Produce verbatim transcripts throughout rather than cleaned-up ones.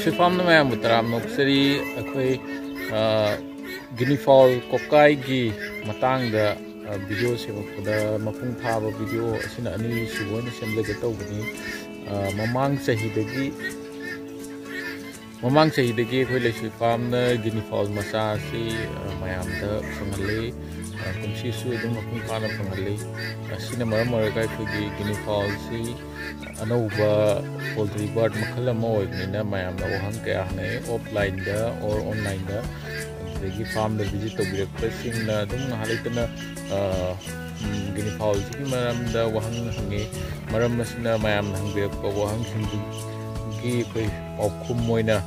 ꯁꯤꯐꯥꯝꯅ ꯃꯌꯥꯝꯕꯨ ꯇꯔꯥꯝꯅ ꯑꯣꯛꯆꯔꯤ꯫ ꯑꯩꯈꯣꯏ, ꯑ, ꯒꯤꯅꯤꯐꯥꯎꯜ ꯀꯣꯀꯥꯏꯒꯤ ꯃꯇꯥꯡꯗ, ꯑ, ꯚꯤꯗꯤꯑꯣ ꯁꯦꯝꯃꯛꯄꯗ ꯃꯄꯨꯡ ꯐꯥꯕ ꯚꯤꯗꯤꯑꯣ ꯑꯁꯤꯅ ꯑꯅꯤꯁꯨꯕ ꯑꯣꯏꯅ ꯁꯦꯝꯖꯒꯦ ꯇꯧꯕꯅꯤ꯫ ꯑ, ꯃꯃꯥꯡ ꯆꯍꯤꯗꯒꯤ, ꯃꯃꯥꯡ ꯆꯍꯤꯗꯒꯤ ꯑꯩꯈꯣꯏ ꯂꯩꯁꯨꯏ ꯐꯥꯝꯅ ꯒꯤꯅꯤꯐꯥꯎꯜ ꯃꯆꯥ ꯑꯁꯤ, ꯑ, ꯃꯌꯥꯝꯗ ꯐꯪꯍꯜꯂꯤ꯫ ꯑ, ꯀꯨꯝꯁꯤꯁꯨ ꯑꯗꯨꯝ ꯃꯄꯨꯡ ꯐꯥꯅ ꯐꯪꯍꯜꯂꯤ꯫ ꯑꯁꯤꯅ ꯃꯔꯝ ꯑꯣꯏꯔꯒ ꯑꯩꯈꯣꯏꯒꯤ ꯒꯤꯅꯤꯐꯥꯎꯜꯁꯤ ꯑꯅꯧꯕ ꯄꯣꯜꯇ꯭ꯔꯤ ꯕꯥꯔꯠ ꯃꯈꯜ ꯑꯃ ꯑꯣꯏꯕꯅꯤꯅ ꯃꯌꯥꯝꯅ ꯋꯥꯍꯪ ꯀꯌꯥ ꯍꯪꯉꯛꯑꯦ, ꯑꯣꯐꯂꯥꯏꯟꯗ ꯑꯣꯔ ꯑꯣꯟꯂꯥꯏꯟꯗ꯫ ꯑꯗꯨꯗꯒꯤ ꯐꯥꯝꯗ ꯚꯤꯖꯤꯠ ꯇꯧꯕꯤꯔꯛꯄꯁꯤꯡꯅ ꯑꯗꯨꯝ ꯉꯥꯏꯍꯥꯛ ꯂꯩꯇꯅ, ꯑ, ꯎꯝ, ꯒꯤꯅꯤꯐꯥꯎꯜꯁꯤꯒꯤ ꯃꯔꯝꯗ ꯋꯥꯍꯪ ꯍꯪꯉꯤ꯫ ꯃꯔꯝ ꯑꯁꯤꯅ ꯃꯌꯥꯝꯅ ꯍꯪꯕꯤꯔꯛꯄ ꯋꯥꯍꯪꯁꯤꯡꯗꯨꯒꯤ ꯑꯩꯈꯣꯏ ꯄꯥꯎꯈꯨꯝ ꯑꯣꯏꯅ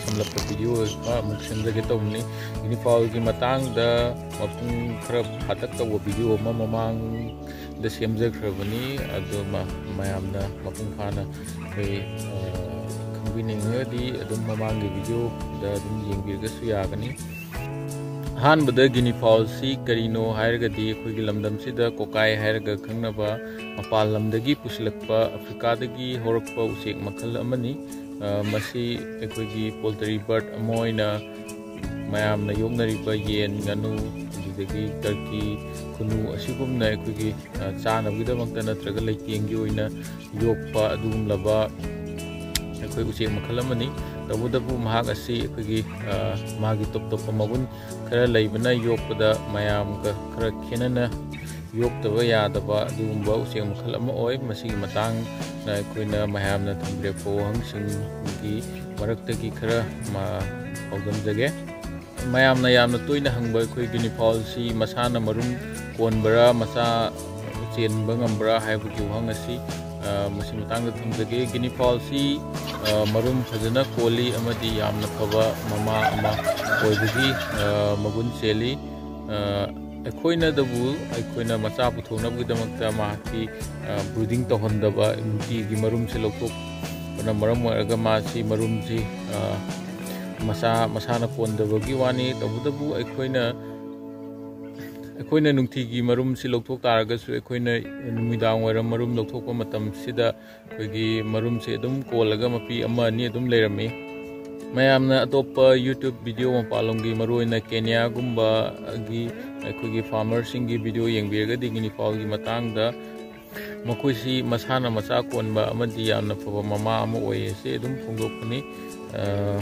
ꯁꯝꯂꯞꯄ ꯚꯤꯗꯤꯑꯣ ꯑꯃꯨꯛ ꯁꯦꯝꯖꯒꯦ ꯇꯧꯕꯅꯤ꯫ ꯒꯤꯅꯤꯐꯥꯎꯜꯒꯤ ꯃꯇꯥꯡꯗ ꯃꯄꯨꯡ ꯈꯔ ꯐꯥꯇꯛ ꯇꯧꯕ ꯚꯤꯗꯤꯑꯣ ꯑꯃ ꯃꯃꯥꯡꯗ ꯁꯦꯝꯖꯈ꯭ꯔꯕꯅꯤ꯫ ꯑꯗꯨ ꯃ-, ꯃꯌꯥꯝꯅ ꯃꯄꯨꯡ ꯐꯥꯅ ꯑꯩꯈꯣꯏ, ꯑ, ꯈꯪꯕꯤꯅꯤꯡꯉꯒꯗꯤ ꯑꯗꯨꯝ ꯃꯃꯥꯡꯒꯤ ꯚꯤꯗꯤꯑꯣꯗ ꯑꯗꯨꯝ ꯌꯦꯡꯕꯤꯔꯒꯁꯨ ꯌꯥꯒꯅꯤ꯫ ꯑꯍꯥꯟꯕꯗ ꯒꯤꯅꯤꯐꯥꯎꯜꯁꯤ ꯀꯔꯤꯅꯣ ꯍꯥꯏꯔꯒꯗꯤ, ꯑꯩꯈꯣꯏꯒꯤ ꯂꯝꯗꯝꯁꯤꯗ ꯀꯣꯀꯥꯏ ꯍꯥꯏꯔꯒ ꯈꯪꯅꯕ ꯃꯄꯥꯟ ꯂꯝꯗꯒꯤ ꯄꯨꯁꯤꯜꯂꯛꯄ ꯑꯐ꯭ꯔꯤꯀꯥꯗꯒꯤ ꯍꯧꯔꯛꯄ ꯎꯆꯦꯛ ꯃꯈꯜ ꯑꯃꯅꯤ꯫ ꯑ, ꯃꯁꯤ ꯑꯩꯈꯣꯏꯒꯤ ꯄꯣꯜꯇ꯭ꯔꯤ ꯕꯥꯔꯠ ꯑꯃ ꯑꯣꯏꯅ ꯃꯌꯥꯝꯅ ꯌꯣꯛꯅꯔꯤꯕ ꯌꯦꯟ, ꯉꯥꯅꯨ, ꯑꯗꯨꯗꯒꯤ ꯇꯔꯀꯤ, ꯈꯨꯅꯨ ꯑꯁꯤꯒꯨꯝꯅ ꯑꯩꯈꯣꯏꯒꯤ, ꯑ, ꯆꯥꯅꯕꯒꯤꯗꯃꯛꯇ ꯅꯠꯇ꯭ꯔꯒ ꯂꯩꯇꯦꯡꯒꯤ ꯑꯣꯏꯅ ꯌꯣꯛꯄ ꯑꯗꯨꯒꯨꯝꯂꯕ ꯑꯩꯈꯣꯏ ꯎꯆꯦꯛ ꯃꯈꯜ ꯑꯃꯅꯤ꯫ ꯇꯧꯕꯇꯕꯨ ꯃꯍꯥꯛ ꯑꯁꯤ ꯑꯩꯈꯣꯏꯒꯤ, ꯑ, ꯃꯥꯒꯤ ꯇꯣꯞ ꯇꯣꯞꯄ ꯃꯒꯨꯟ ꯈꯔ ꯂꯩꯕꯅ ꯌꯣꯛꯄꯗ ꯃꯌꯥꯝꯒ ꯈꯔ ꯈꯦꯠꯅꯅ ꯌꯣꯛꯇꯕ ꯌꯥꯗꯕ ꯑꯗꯨꯒꯨꯝꯕ ꯎꯆꯦꯛ ꯃꯈꯜ ꯑꯃ ꯑꯣꯏ꯫ ꯃꯁꯤꯒꯤ ꯃꯇꯥꯡꯗ ꯑꯩꯈꯣꯏꯅ ꯃꯌꯥꯝꯅ ꯊꯝꯕꯤꯔꯛꯄ ꯋꯥꯍꯪꯁꯤꯡꯒꯤ ꯃꯔꯛꯇꯒꯤ ꯈꯔ ꯃ-, ꯄꯥꯎꯗꯝꯖꯒꯦ꯫ ꯃꯌꯥꯝꯅ ꯌꯥꯝꯅ ꯇꯣꯏꯅ ꯍꯪꯕ ꯑꯩꯈꯣꯏ ꯒꯤꯅꯤꯐꯥꯎꯜꯁꯤ ꯃꯁꯥꯅ ꯃꯔꯨꯝ ꯀꯣꯟꯕ꯭ꯔꯥ, ꯃꯆꯥ ꯆꯦꯟꯕ ꯉꯝꯕ꯭ꯔꯥ ꯍꯥꯏꯕꯒꯤ ꯋꯥꯍꯪ ꯑꯁꯤ, ꯑ, ꯃꯁꯤ ꯃꯇꯥꯡꯗ ꯊꯝꯖꯒꯦ꯫ ꯒꯤꯅꯤꯐꯥꯎꯜꯁꯤ, ꯑ, ꯃꯔꯨꯝ ꯐꯖꯅ ꯀꯣꯜꯂꯤ ꯑꯃꯗꯤ ꯌꯥꯝꯅ ꯐꯕ ꯃꯃꯥ ꯑꯃ ꯑꯣꯏꯕꯒꯤ, ꯑ, ꯃꯒꯨꯟ ꯆꯦꯜꯂꯤ꯫ ꯑ, ꯑꯩꯈꯣꯏꯅꯗꯕꯨ, ꯑꯩꯈꯣꯏꯅ ꯃꯆꯥ ꯄꯨꯊꯣꯛꯅꯕꯒꯤꯗꯃꯛꯇ ꯃꯍꯥꯛꯀꯤ, ꯑ, ꯕ꯭ꯔꯤꯗꯤꯡ ꯇꯧꯍꯟꯗꯕ, ꯅꯨꯡꯇꯤꯒꯤ ꯃꯔꯨꯝꯁꯦ ꯂꯧꯊꯣꯛꯄꯅ ꯃꯔꯝ ꯑꯣꯏꯔꯒ ꯃꯥꯁꯤ ꯃꯔꯨꯝꯁꯤ, ꯑ, ꯃꯆꯥ ꯃꯁꯥꯅ ꯀꯣꯟꯗꯕꯒꯤ ꯋꯥꯅꯤ꯫ ꯇꯧꯕꯇꯕꯨ ꯑꯩꯈꯣꯏꯅ ꯑꯩꯈꯣꯏꯅ ꯅꯨꯡꯇꯤꯒꯤ ꯃꯔꯨꯝꯁꯤ ꯂꯧꯊꯣꯛ ꯇꯥꯔꯒꯁꯨ, ꯑꯩꯈꯣꯏꯅ ꯅꯨꯃꯤꯗꯥꯡ ꯋꯥꯏꯔꯝ ꯃꯔꯨꯝ ꯂꯧꯊꯣꯛꯄ ꯃꯇꯝꯁꯤꯗ ꯑꯩꯈꯣꯏꯒꯤ ꯃꯔꯨꯝꯁꯦ ꯑꯗꯨꯝ ꯀꯣꯜꯂꯒ ꯃꯄꯤ ꯑꯃ ꯑꯅꯤ ꯑꯗꯨꯝ ꯂꯩꯔꯝꯃꯤ꯫ ꯃꯌꯥꯝꯅ ꯑꯇꯣꯞꯄ YouTube video, ꯃꯄꯥꯟꯂꯣꯝꯒꯤ, ꯃꯔꯨꯑꯣꯏꯅ ꯀꯦꯅꯤꯌꯥꯒꯨꯝꯕꯒꯤ ꯑꯩꯈꯣꯏꯒꯤ farmerꯁꯤꯡꯒꯤ video ꯌꯦꯡꯕꯤꯔꯒꯗꯤ, ꯒꯤꯅꯤ ꯐꯥꯎꯜꯒꯤ ꯃꯇꯥꯡꯗ, ꯃꯈꯣꯏꯁꯤ ꯃꯁꯥꯅ ꯃꯆꯥ ꯀꯣꯟꯕ ꯑꯃꯗꯤ ꯌꯥꯝꯅ ꯐꯕ ꯃꯃꯥ ꯑꯃ ꯑꯣꯏꯌꯦꯁꯦ ꯑꯗꯨꯝ ꯐꯣꯡꯗꯣꯛꯄꯅꯤ꯫ ꯑ,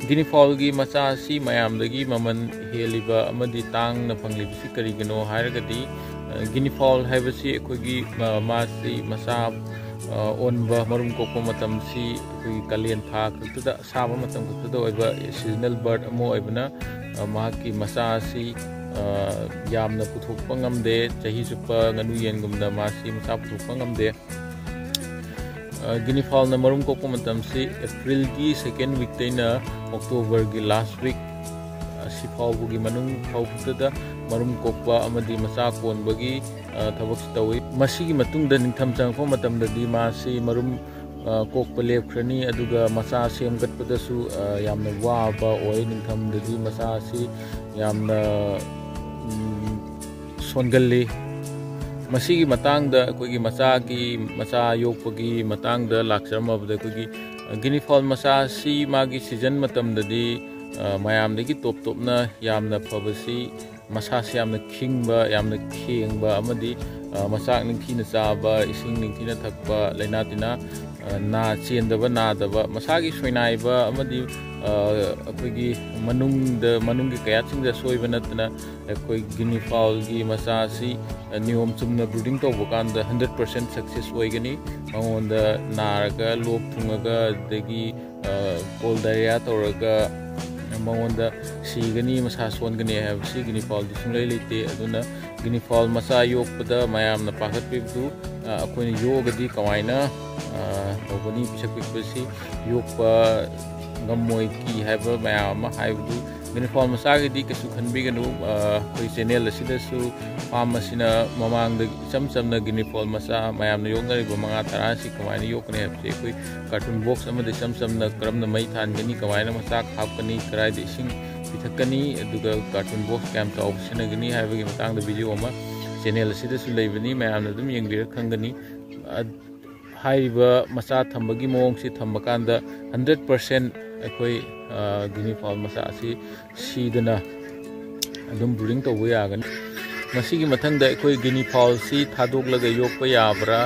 ꯒꯤꯅꯤ ꯐꯥꯎꯜꯒꯤ ꯃꯆꯥ ꯑꯁꯤ ꯃꯌꯥꯝꯗꯒꯤ ꯃꯃꯜ ꯍꯦꯜꯂꯤꯕ ꯑꯃꯗꯤ ꯇꯥꯡꯅ ꯐꯪꯂꯤꯕꯁꯤ ꯀꯔꯤꯒꯤꯅꯣ ꯍꯥꯏꯔꯒꯗꯤ, ꯑ, ꯒꯤꯅꯤ ꯐꯥꯎꯜ ꯍꯥꯏꯕꯁꯤ ꯑꯩꯈꯣꯏꯒꯤ, ꯑ, ꯃꯥꯁꯤ ꯃꯆꯥ, ꯑ, ꯑꯣꯟꯕ, ꯃꯔꯨꯝ ꯀꯣꯛꯄ ꯃꯇꯝꯁꯤ ꯑꯩꯈꯣꯏꯒꯤ ꯀꯥꯂꯦꯟ ꯊꯥ ꯈꯛꯇꯗ, ꯑꯁꯥꯕ ꯃꯇꯝ ꯈꯛꯇꯗ ꯑꯣꯏꯕ seasonal bird ꯑꯃ ꯑꯣꯏꯕꯅ, ꯑ, ꯃꯍꯥꯛꯀꯤ ꯃꯆꯥ ꯑꯁꯤ, ꯑ, ꯌꯥꯝꯅ ꯄꯨꯊꯣꯛꯄ ꯉꯝꯗꯦ꯫ ꯆꯍꯤ ꯆꯨꯞꯄ ꯉꯥꯅꯨ ꯌꯦꯟꯒꯨꯝꯅ ꯃꯥꯁꯤ ꯃꯆꯥ ꯄꯨꯊꯣꯛꯄ ꯉꯝꯗꯦ꯫ ꯑ, ꯒꯤꯅꯤ ꯐꯥꯎꯜꯅ ꯃꯔꯨꯝ ꯀꯣꯛꯄ ꯃꯇꯝꯁꯤ Aprilꯒꯤ second weekꯇꯩꯅ Octoberꯒꯤ last week ꯑꯁꯤ ꯐꯥꯎꯕꯒꯤ ꯃꯅꯨꯡ ꯐꯥꯎꯕꯗꯨꯗ ꯃꯔꯨꯝ ꯀꯣꯛꯄ ꯑꯃꯗꯤ ꯃꯆꯥ ꯀꯣꯟꯕꯒꯤ, ꯑ, ꯊꯕꯛꯁꯤ ꯇꯧꯏ꯫ ꯃꯁꯤꯒꯤ ꯃꯇꯨꯡꯗ ꯅꯤꯡꯊꯝ ꯆꯪꯉꯛꯄ ꯃꯇꯝꯗꯗꯤ ꯃꯥꯁꯤ ꯃꯔꯨꯝ, ꯑ, ꯀꯣꯛꯄ ꯂꯦꯞꯈ꯭ꯔꯅꯤ, ꯑꯗꯨꯒ ꯃꯆꯥ ꯁꯦꯝꯒꯠꯄꯗꯁꯨ, ꯑ, ꯌꯥꯝꯅ ꯋꯥꯕ ꯑꯣꯏ꯫ ꯅꯤꯡꯊꯝꯗꯗꯤ ꯃꯆꯥ ꯑꯁꯤ ꯌꯥꯝꯅ, ꯎꯝ, ꯁꯣꯟꯒꯜꯂꯤ꯫ ꯃꯁꯤꯒꯤ ꯃꯇꯥꯡꯗ, ꯑꯩꯈꯣꯏꯒꯤ ꯃꯆꯥꯒꯤ, ꯃꯆꯥ ꯌꯣꯛꯄꯒꯤ ꯃꯇꯥꯡꯗ ꯂꯥꯛꯆꯔꯝꯃꯕꯗ, ꯑꯩꯈꯣꯏꯒꯤ, ꯑ, ꯒꯤꯅꯤ ꯐꯥꯎꯜ ꯃꯆꯥ ꯑꯁꯤ ꯃꯥꯒꯤ season ꯃꯇꯝꯗꯗꯤ, ꯑ, ꯃꯌꯥꯝꯗꯒꯤ ꯇꯣꯞ ꯇꯣꯞꯅ ꯌꯥꯝꯅ ꯐꯕꯁꯤ ꯃꯁꯥꯁꯤ ꯌꯥꯝꯅ ꯈꯤꯡꯕ, ꯌꯥꯝꯅ ꯈꯦꯡꯕ ꯑꯃꯗꯤ, ꯑ, ꯃꯆꯥꯛ ꯅꯤꯡꯊꯤꯅ ꯆꯥꯕ, ꯏꯁꯤꯡ ꯅꯤꯡꯊꯤꯅ ꯊꯛꯄ, ꯂꯥꯏꯅꯥ ꯇꯤꯟꯅꯥ, ꯑ, ꯅꯥ ꯆꯦꯟꯗꯕ, ꯅꯥꯗꯕ, ꯃꯁꯥꯒꯤ ꯁꯣꯏꯅꯥꯏꯕ ꯑꯃꯗꯤ, ꯑ, ꯑꯩꯈꯣꯏꯒꯤ ꯃꯅꯨꯡꯗ, ꯃꯅꯨꯡꯒꯤ ꯀꯌꯥꯠꯁꯤꯡꯗ ꯁꯣꯏꯕ ꯅꯠꯇꯅ ꯑꯩꯈꯣꯏ ꯒꯤꯅꯤ ꯐꯥꯎꯜꯒꯤ ꯃꯆꯥ ꯑꯁꯤ, ꯑ, ꯅꯤꯌꯣꯝ ꯆꯨꯝꯅ breeding ꯇꯧꯕ ꯀꯥꯟꯗ hundred percent success ꯑꯣꯏꯒꯅꯤ꯫ ꯃꯉꯣꯟꯗ ꯅꯥꯔꯒ, ꯂꯣꯛ ꯊꯨꯡꯉꯒ, ꯑꯗꯒꯤ, ꯑ, ꯀꯣꯜ diarrhea ꯇꯧꯔꯒ ꯃꯉꯣꯟꯗ ꯁꯤꯒꯅꯤ, ꯃꯁꯥ ꯁꯣꯟꯒꯅꯤ ꯍꯥꯏꯕꯁꯤ ꯒꯤꯅꯤ ꯐꯥꯎꯜꯗꯤ ꯁꯨꯡꯂꯩ ꯂꯩꯇꯦ꯫ ꯑꯗꯨꯅ ꯒꯤꯅꯤ ꯐꯥꯎꯜ ꯃꯆꯥ ꯌꯣꯛꯄꯗ ꯃꯌꯥꯝꯅ ꯄꯥꯈꯠꯄꯤꯕꯗꯨ, ꯑ, ꯑꯩꯈꯣꯏꯅ ꯌꯣꯛꯑꯒꯗꯤ ꯀꯃꯥꯏꯅ, ꯑ, ꯇꯧꯒꯅꯤ? ꯄꯤꯁꯛ ꯄꯤꯛꯄꯁꯤ ꯌꯣꯛꯄ ꯉꯝꯃꯣꯏ, ꯀꯤ ꯍꯥꯏꯕ ꯃꯌꯥꯝ ꯑꯃ ꯍꯥꯏꯕꯗꯨ, ꯒꯤꯅꯤ ꯐꯥꯎꯜ ꯃꯆꯥꯒꯤꯗꯤ ꯀꯩꯁꯨ ꯈꯟꯕꯤꯒꯅꯨ꯫ ꯑ, ꯑꯩꯈꯣꯏ channel ꯑꯁꯤꯗꯁꯨ farm ꯑꯁꯤꯅ ꯃꯃꯥꯡꯗ ꯏꯆꯝ ꯆꯝꯅ ꯒꯤꯅꯤ ꯐꯥꯎꯜ ꯃꯆꯥ ꯃꯌꯥꯝꯅ ꯌꯣꯛꯅꯔꯤꯕ ꯃꯉꯥ ꯇꯔꯥ ꯑꯁꯤ ꯀꯃꯥꯏꯅ ꯌꯣꯛꯀꯅꯤ ꯍꯥꯏꯕꯁꯤ ꯑꯩꯈꯣꯏ carton box ꯑꯃꯗ ꯏꯆꯝ ꯆꯝꯅ ꯀꯔꯝꯅ ꯃꯩ ꯊꯥꯟꯒꯅꯤ, ꯀꯃꯥꯏꯅ ꯃꯆꯥꯛ ꯍꯥꯞꯀꯅꯤ, ꯀꯗꯥꯏꯗ ꯏꯁꯤꯡ ꯊꯛꯀꯅꯤ, ꯑꯗꯨꯒ carton box ꯀꯌꯥꯝ ꯆꯥꯎꯕ ꯁꯤꯖꯤꯟꯅꯒꯅꯤ ꯍꯥꯏꯕꯒꯤ ꯃꯇꯥꯡꯗ video ꯑꯃ channel ꯑꯁꯤꯗꯁꯨ ꯂꯩꯕꯅꯤ, ꯃꯌꯥꯝꯅ ꯑꯗꯨꯝ ꯌꯦꯡꯕꯤꯔ ꯈꯪꯒꯅꯤ꯫ ꯑ-, ꯍꯥꯏꯔꯤꯕ ꯃꯆꯥ ꯊꯝꯕꯒꯤ ꯃꯑꯣꯡꯁꯤ ꯊꯝꯕ ꯀꯥꯟꯗ hundred percent ꯑꯩꯈꯣꯏ, ꯑ, guinea fowl ꯃꯆꯥ ꯑꯁꯤ ꯁꯤꯗꯅ ꯑꯗꯨꯝ breeding ꯇꯧꯕ ꯌꯥꯒꯅꯤ꯫ ꯃꯁꯤꯒꯤ ꯃꯊꯪꯗ ꯑꯩꯈꯣꯏ guinea fowlꯁꯤ ꯊꯥꯗꯣꯛꯂꯒ ꯌꯣꯛꯄ ꯌꯥꯕ꯭ꯔꯥ,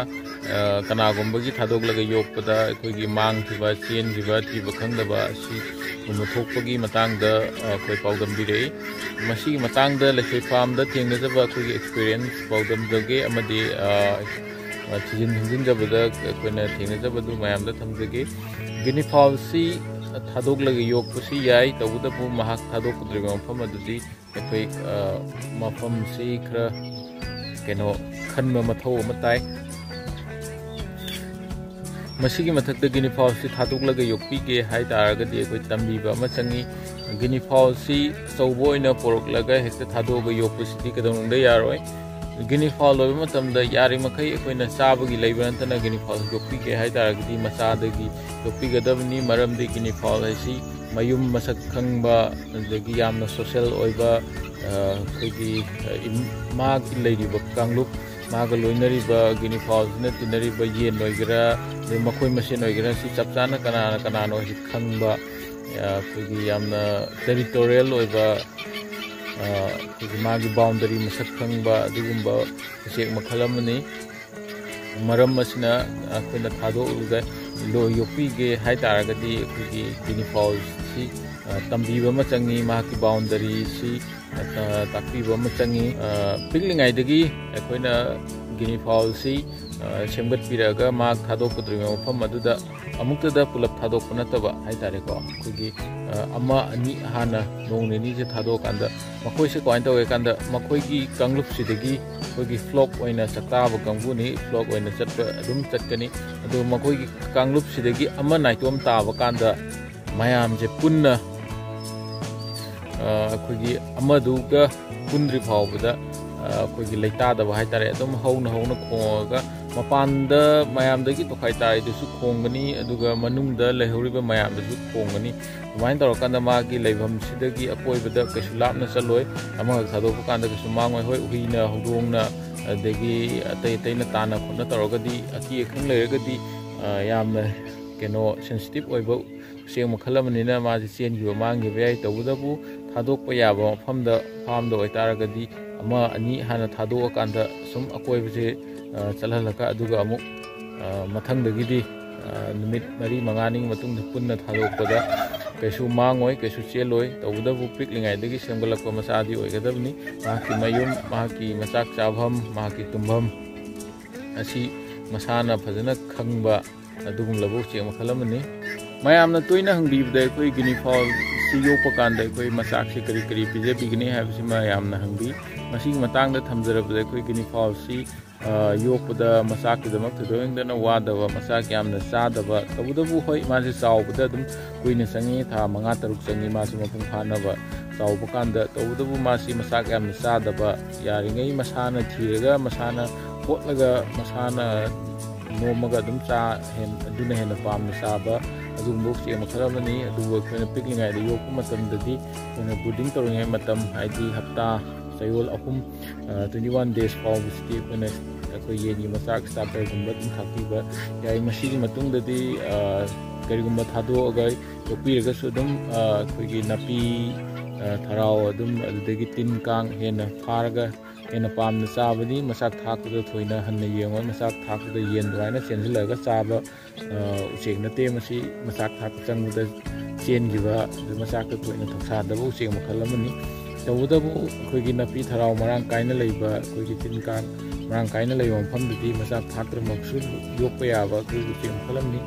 ꯑ, ꯀꯅꯥꯒꯨꯝꯕꯒꯤ ꯊꯥꯗꯣꯛꯂꯒ ꯌꯣꯛꯄꯗ ꯑꯩꯈꯣꯏꯒꯤ ꯃꯥꯡꯈꯤꯕ, ꯆꯦꯟꯈꯤꯕ, ꯊꯤꯕ ꯈꯪꯗꯕ ꯑꯁꯤꯒꯨꯝꯕ ꯊꯣꯛꯄꯒꯤ ꯃꯇꯥꯡꯗ, ꯑ, ꯑꯩꯈꯣꯏ ꯄꯥꯎꯗꯝꯕꯤꯔꯛꯏ꯫ ꯃꯁꯤꯒꯤ ꯃꯇꯥꯡꯗ ꯂꯩꯁꯣꯏ farmꯗ ꯊꯦꯡꯅꯖꯕ ꯑꯩꯈꯣꯏꯒꯤ experience ꯄꯥꯎꯗꯝꯖꯒꯦ ꯑꯃꯗꯤ, ꯑ, ꯑ, ꯊꯤꯖꯤꯟ ꯍꯨꯝꯖꯤꯟꯖꯕꯗ ꯑꯩꯈꯣꯏꯅ ꯊꯦꯡꯅꯖꯕꯗꯨ ꯃꯌꯥꯝꯗ ꯊꯝꯖꯒꯦ꯫ Guinea fowlꯁꯤ ꯊꯥꯗꯣꯛꯂꯒ ꯌꯣꯛꯄꯁꯤ ꯌꯥꯏ, ꯇꯧꯕꯇꯕꯨ ꯃꯍꯥꯛ ꯊꯥꯗꯣꯛꯀꯗꯧꯔꯤꯕ ꯃꯐꯝ ꯑꯗꯨꯗꯤ ꯑꯩꯈꯣꯏ, ꯑ, ꯃꯐꯝꯁꯤ ꯈꯔ ꯀꯩꯅꯣ ꯈꯟꯕ ꯃꯊꯧ ꯑꯃ ꯇꯥꯏ꯫ ꯃꯁꯤꯒꯤ ꯃꯊꯛꯇ guinea fowlꯁꯤ ꯊꯥꯗꯣꯛꯂꯒ ꯌꯣꯛꯄꯤꯒꯦ ꯍꯥꯏ ꯇꯥꯔꯒꯗꯤ ꯑꯩꯈꯣꯏ ꯇꯝꯕꯤꯕ ꯑꯃ ꯆꯪꯉꯤ꯫ Guinea fowlꯁꯤ ꯑꯆꯧꯕ ꯑꯣꯏꯅ ꯄꯣꯔꯛꯂꯒ ꯍꯦꯛꯇ ꯊꯥꯗꯣꯛꯑꯒ ꯌꯣꯛꯄꯁꯤꯗꯤ ꯀꯩꯗꯧꯅꯨꯡꯗ ꯌꯥꯔꯣꯏ꯫ Guinea fowl ꯂꯣꯏꯕ ꯃꯇꯝꯗ ꯌꯥꯔꯤꯃꯈꯩ ꯑꯩꯈꯣꯏꯅ ꯆꯥꯕꯒꯤ ꯂꯩꯕ ꯅꯠꯇꯅ guinea fowl ꯌꯣꯛꯄꯤꯒꯦ ꯍꯥꯏ ꯇꯥꯔꯒꯗꯤ ꯃꯆꯥꯗꯒꯤ ꯌꯣꯛꯄꯤꯒꯗꯕꯅꯤ꯫ ꯃꯔꯝꯗꯤ guinea fowl ꯍꯥꯏꯁꯤ ꯃꯌꯨꯝ ꯃꯁꯛ ꯈꯪꯕ, ꯑꯗꯒꯤ ꯌꯥꯝꯅ social ꯑꯣꯏꯕ, ꯑ, ꯑꯩꯈꯣꯏꯒꯤ, ꯑ, ꯏꯝ-, ꯃꯥꯒꯤ ꯂꯩꯔꯤꯕ ꯀꯥꯡꯂꯨꯞ, ꯃꯥꯒ ꯂꯣꯏꯅꯔꯤꯕ guinea fowlꯁꯤꯅ ꯇꯤꯟꯅꯔꯤꯕ ꯌꯦꯟ ꯑꯣꯏꯒꯦꯔꯥ, ꯑꯗꯩ ꯃꯈꯣꯏ ꯃꯁꯦꯟ ꯑꯣꯏꯒꯦꯔꯥ, ꯁꯤ ꯆꯞ ꯆꯥꯅ ꯀꯅꯥꯅ ꯀꯅꯥꯅꯣ ꯍꯥꯏꯁꯤ ꯈꯪꯕ, ꯑ, ꯑꯩꯈꯣꯏꯒꯤ ꯌꯥꯝꯅ territorial ꯑꯣꯏꯕ, ꯑ, ꯑꯩꯈꯣꯏꯒꯤ ꯃꯥꯒꯤ boundary ꯃꯁꯛ ꯈꯪꯕ ꯑꯗꯨꯒꯨꯝꯕ ꯎꯆꯦꯛ ꯃꯈꯜ ꯑꯃꯅꯤ꯫ ꯃꯔꯝ ꯑꯁꯤꯅ ꯑꯩꯈꯣꯏꯅ ꯊꯥꯗꯣꯛꯂꯒ ꯂꯣ-, ꯌꯣꯛꯄꯤꯒꯦ ꯍꯥꯏ ꯇꯥꯔꯒꯗꯤ ꯑꯩꯈꯣꯏꯒꯤ guinea fowlꯁꯤ, ꯑ, ꯇꯝꯕꯤꯕ ꯑꯃ ꯆꯪꯉꯤ, ꯃꯍꯥꯛꯀꯤ boundaryꯁꯤ, ꯑ, ꯇꯥꯛꯄꯤꯕ ꯑꯃ ꯆꯪꯉꯤ꯫ ꯑ, ꯄꯤꯛꯂꯤꯉꯩꯗꯒꯤ ꯑꯩꯈꯣꯏꯅ guinea fowlꯁꯤ, ꯑ, ꯁꯦꯝꯒꯠꯄꯤꯔꯛꯑꯒ ꯃꯍꯥꯛ ꯊꯥꯗꯣꯛꯀꯗꯧꯔꯤꯕ ꯃꯐꯝ ꯑꯗꯨꯗ ꯑꯃꯨꯛꯇꯗ ꯄꯨꯂꯞ ꯊꯥꯗꯣꯛꯄ ꯅꯠꯇꯕ ꯍꯥꯏ ꯇꯥꯔꯦꯀꯣ, ꯑꯩꯈꯣꯏꯒꯤ, ꯑ, ꯑꯃ ꯑꯅꯤ ꯍꯥꯟꯅ ꯅꯣꯡ ꯅꯤꯅꯤꯁꯦ ꯊꯥꯗꯣꯛꯑꯀꯥꯟꯗ ꯃꯈꯣꯏꯁꯦ ꯀꯃꯥꯏꯅ ꯇꯧꯒꯦ ꯀꯥꯟꯗ ꯃꯈꯣꯏꯒꯤ ꯀꯥꯡꯂꯨꯞꯁꯤꯗꯒꯤ ꯑꯩꯈꯣꯏꯒꯤ flock ꯑꯣꯏꯅ ꯆꯥꯛꯇꯥꯕ ꯀꯥꯡꯕꯨꯅꯤ, flock ꯑꯣꯏꯅ ꯆꯠꯄ ꯑꯗꯨꯝ ꯆꯠꯀꯅꯤ꯫ ꯑꯗꯨ ꯃꯈꯣꯏꯒꯤ ꯀꯥꯡꯂꯨꯞꯁꯤꯗꯒꯤ ꯑꯃ ꯅꯥꯏꯇꯣꯝ ꯇꯥꯕ ꯀꯥꯟꯗ ꯃꯌꯥꯝꯁꯦ ꯄꯨꯟꯅ, ꯑ, ꯑꯩꯈꯣꯏꯒꯤ ꯑꯃꯗꯨꯒ ꯄꯨꯟꯗ꯭ꯔꯤ ꯐꯥꯎꯕꯗ ꯑꯩꯈꯣꯏꯒꯤ ꯂꯩꯇꯥꯗꯕ ꯍꯥꯏꯇꯥꯔꯦ, ꯑꯗꯨꯝ ꯍꯧꯅ ꯍꯧꯅ ꯈꯣꯡꯉꯒ ꯃꯄꯥꯟꯗ ꯃꯌꯥꯝꯗꯒꯤ ꯇꯣꯈꯥꯏ ꯇꯥꯔꯤꯗꯨꯁꯨ ꯈꯣꯡꯒꯅꯤ, ꯑꯗꯨꯒ ꯃꯅꯨꯡꯗ ꯂꯩꯍꯧꯔꯤꯕ ꯃꯌꯥꯝꯗꯨꯁꯨ ꯈꯣꯡꯒꯅꯤ꯫ ꯑꯗꯨꯃꯥꯏꯅ ꯇꯧꯔꯀꯥꯟꯗ ꯃꯥꯒꯤ ꯂꯩꯐꯝꯁꯤꯗꯒꯤ ꯑꯀꯣꯏꯕꯗ ꯀꯩꯁꯨ ꯂꯥꯞꯅ ꯆꯠꯂꯣꯏ꯫ ꯑꯃꯈꯛ ꯊꯥꯗꯣꯛꯄ ꯀꯥꯟꯗ ꯀꯩꯁꯨ ꯃꯥꯡꯉꯣꯏ꯫ ꯍꯣꯏ, ꯍꯨꯏꯅ, ꯍꯧꯗꯣꯡꯅ, ꯑꯗꯒꯤ ꯑꯇꯩ ꯑꯇꯩꯅ ꯇꯥꯟꯅ ꯈꯣꯠꯅ ꯇꯧꯔꯒꯗꯤ, ꯑꯀꯤ ꯑꯈꯪ ꯂꯩꯔꯒꯗꯤ, ꯑ, ꯌꯥꯝꯅ, ꯀꯩꯅꯣ, ꯁꯦꯟꯁꯤꯇꯤꯞ ꯑꯣꯏꯕ ꯎꯆꯦꯛ ꯃꯈꯜ ꯑꯃꯅꯤꯅ ꯃꯥꯁꯦ ꯆꯦꯟꯈꯤꯕ ꯃꯥꯡꯈꯤꯕ ꯌꯥꯏ꯫ ꯇꯧꯕꯇꯕꯨ ꯊꯥꯗꯣꯛꯄ ꯌꯥꯕ ꯃꯐꯝꯗ, ꯐꯥꯔꯝꯗ ꯑꯣꯏꯇꯥꯔꯒꯗꯤ ꯑꯃ ꯑꯅꯤ ꯍꯥꯟꯅ ꯊꯥꯗꯣꯛꯑꯀꯥꯟꯗ ꯁꯨꯝ ꯑꯀꯣꯏꯕꯁꯦ, ꯑ, ꯆꯠꯍꯜꯂꯒ, ꯑꯗꯨꯒ ꯑꯃꯨꯛ, ꯑ, ꯃꯊꯪꯗꯒꯤꯗꯤ, ꯑ, ꯅꯨꯃꯤꯠ ꯃꯔꯤ ꯃꯉꯥꯅꯤ ꯃꯇꯨꯡꯗ ꯄꯨꯟꯅ ꯊꯥꯗꯣꯛꯄꯗ ꯀꯩꯁꯨ ꯃꯥꯡꯉꯣꯏ, ꯀꯩꯁꯨ ꯆꯦꯜꯂꯣꯏ꯫ ꯇꯧꯕꯇꯕꯨ ꯄꯤꯛꯂꯤꯉꯩꯗꯒꯤ ꯁꯦꯝꯒꯠꯂꯛꯄ ꯃꯆꯥꯗꯤ ꯑꯣꯏꯒꯗꯕꯅꯤ꯫ ꯃꯍꯥꯛꯀꯤ ꯃꯌꯨꯝ, ꯃꯍꯥꯛꯀꯤ ꯃꯆꯥꯛ ꯆꯥꯐꯝ, ꯃꯍꯥꯛꯀꯤ ꯇꯨꯝꯐꯝ ꯑꯁꯤ ꯃꯁꯥꯅ ꯐꯖꯅ ꯈꯪꯕ ꯑꯗꯨꯒꯨꯝꯂꯕ ꯎꯆꯦꯛ ꯃꯈꯜ ꯑꯃꯅꯤ꯫ ꯃꯌꯥꯝꯅ ꯇꯣꯏꯅ ꯍꯪꯕꯤꯕꯗ, ꯑꯩꯈꯣꯏ ꯒꯤꯅꯤ ꯐꯥꯎꯜꯁꯤ ꯌꯣꯛꯄ ꯀꯥꯟꯗ ꯑꯩꯈꯣꯏ ꯃꯆꯥꯛꯁꯤ ꯀꯔꯤ ꯀꯔꯤ ꯄꯤꯖꯕꯤꯒꯅꯤ ꯍꯥꯏꯕꯁꯤ ꯃꯌꯥꯝꯅ ꯍꯪꯕꯤ꯫ ꯃꯁꯤꯒꯤ ꯃꯇꯥꯡꯗ ꯊꯝꯖꯔꯕꯗ, ꯑꯩꯈꯣꯏ ꯒꯤꯅꯤ ꯐꯥꯎꯜꯁꯤ, ꯑ, ꯌꯣꯛꯄꯗ ꯃꯆꯥꯛꯀꯤꯗꯃꯛ ꯊꯣꯏꯗꯣꯛ ꯍꯦꯟꯗꯣꯛꯅ ꯋꯥꯗꯕ, ꯃꯆꯥꯛ ꯌꯥꯝꯅ ꯆꯥꯗꯕ, ꯇꯧꯕꯇꯕꯨ ꯍꯣꯏ, ꯃꯥꯁꯦ ꯆꯥꯎꯕꯗ ꯑꯗꯨꯝ ꯀꯨꯏꯅ ꯆꯪꯉꯤ, ꯊꯥ ꯃꯉꯥ ꯇꯔꯨꯛ ꯆꯪꯉꯤ ꯃꯥꯁꯦ ꯃꯄꯨꯡ ꯐꯥꯅꯕ ꯆꯥꯎꯕ ꯀꯥꯟꯗ꯫ ꯇꯧꯕꯇꯕꯨ ꯃꯥꯁꯤ ꯃꯆꯥꯛ ꯌꯥꯝꯅ ꯆꯥꯗꯕ, ꯌꯥꯔꯤꯉꯩ ꯃꯁꯥꯅ ꯊꯤꯔꯒ, ꯃꯁꯥꯅ ꯍꯣꯠꯂꯒ, ꯃꯁꯥꯅ ꯅꯣꯝꯃꯒ ꯑꯗꯨꯝ ꯆꯥ-, ꯍꯦꯟ-, ꯑꯗꯨꯅ ꯍꯦꯟꯅ ꯄꯥꯝꯅ ꯆꯥꯕ ꯑꯗꯨꯒꯨꯝꯕ ꯎꯆꯦꯛ ꯃꯈꯜ ꯑꯃꯅꯤ꯫ ꯑꯗꯨꯕꯨ ꯑꯩꯈꯣꯏꯅ ꯄꯤꯛꯂꯤꯉꯩꯗ ꯌꯣꯛꯄ ꯃꯇꯝꯗꯗꯤ, ꯑꯩꯈꯣꯏꯅ ꯕ꯭ꯔꯤꯗꯤꯡ ꯇꯧꯔꯤꯉꯩ ꯃꯇꯝ, ꯍꯥꯏꯗꯤ ꯍꯞꯇꯥ ꯆꯌꯣꯜ ꯑꯍꯨꯝ, ꯑ, twenty one days ꯐꯥꯎꯕꯁꯤꯗꯤ ꯑꯩꯈꯣꯏꯅ, ꯑꯩꯈꯣꯏ ꯌꯦꯟꯒꯤ ꯃꯆꯥꯛ starterꯒꯨꯝꯕ ꯑꯗꯨꯝ ꯊꯥꯛꯄꯤꯕ ꯌꯥꯏ꯫ ꯃꯁꯤꯒꯤ ꯃꯇꯨꯡꯗꯗꯤ, ꯑ, ꯀꯔꯤꯒꯨꯝꯕ ꯊꯥꯗꯣꯛꯑꯒ ꯌꯣꯛꯄꯤꯔꯒꯁꯨ ꯑꯗꯨꯝ, ꯑ, ꯑꯩꯈꯣꯏꯒꯤ ꯅꯥꯄꯤ, ꯑ, ꯊꯔꯥꯎ, ꯑꯗꯨꯝ, ꯑꯗꯨꯗꯒꯤ ꯇꯤꯟ ꯀꯥꯡ ꯍꯦꯟꯅ ꯐꯥꯔꯒ ꯍꯦꯟꯅ ꯄꯥꯝꯅ ꯆꯥꯕꯗꯤ ꯃꯆꯥꯛ ꯊꯥꯛꯄꯗ ꯊꯣꯏꯅ ꯍꯟꯅ ꯌꯦꯡꯉꯣꯏ꯫ ꯃꯆꯥꯛ ꯊꯥꯛꯄꯗ ꯌꯦꯟ ꯑꯗꯨꯃꯥꯏꯅ ꯆꯦꯟꯁꯤꯜꯂꯒ ꯆꯥꯕ, ꯑ, ꯎꯆꯦꯛ ꯅꯠꯇꯦ꯫ ꯃꯁꯤ ꯃꯆꯥꯛ ꯊꯥꯛꯄ ꯆꯪꯕꯗ ꯆꯦꯟꯈꯤꯕ, ꯑꯗꯨ ꯃꯆꯥꯛꯇ ꯊꯣꯏꯅ ꯊꯧꯁꯥꯗꯕ ꯎꯆꯦꯛ ꯃꯈꯜ ꯑꯃꯅꯤ꯫ ꯇꯧꯕꯇꯕꯨ ꯑꯩꯈꯣꯏꯒꯤ ꯅꯥꯄꯤ ꯊꯔꯥꯎ ꯃꯔꯥꯡ ꯀꯥꯏꯅ ꯂꯩꯕ, ꯑꯩꯈꯣꯏꯒꯤ ꯇꯤꯟ ꯀꯥꯡ ꯃꯔꯥꯡ ꯀꯥꯏꯅ ꯂꯩꯕ ꯃꯐꯝꯗꯗꯤ ꯃꯆꯥꯛ ꯊꯥꯛꯇ꯭ꯔꯃꯛꯁꯨ ꯌꯣꯛꯄ ꯌꯥꯕ ꯑꯩꯈꯣꯏꯒꯤ ꯎꯆꯦꯛ ꯃꯈꯜ ꯑꯃꯅꯤ꯫